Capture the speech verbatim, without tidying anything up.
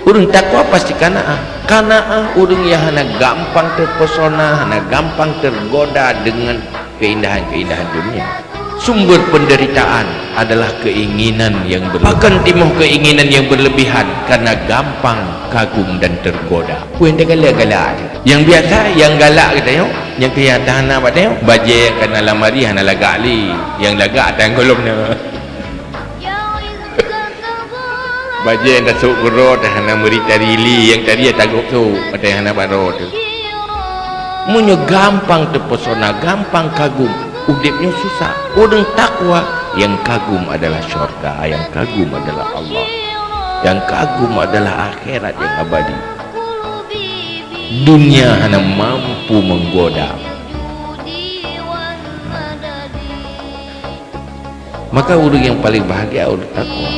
Ureuëng takwa pasti qanaah. Qanaah ureuëng nyang hana gampang teupesona, hana gampang tergoda dengan keindahan-keindahan dunia. Sumber penderitaan adalah keinginan yang berlebihan. Pakon timoh keinginan yang berlebihan? Karena gampang kagum dan tergoda. Peue nyang galak-galak tu? Nyang biasa, nyang galak geutanyoe, nyang keu nyang hana bak tanyoe, bajée nyang kana lamari hana lagak lé, nyang lagak tan gohlom na. Bajée nyang tasôk keudroe teuh hana meuri tari lé, nyang tari tagôk sôk, watée hana bak droe teuh. Meunyoe gampang teupesona, gampang kagum, udeb nyoe susah. Ureuëng takwa, nyang kagum adalah syurga, nyang kagum adalah Allah, nyang kagum adalah akhirat nyang abadi. Dunia hana mampu menggoda. Maka ureuëng nyang paleng bahagia ureuëng takwa.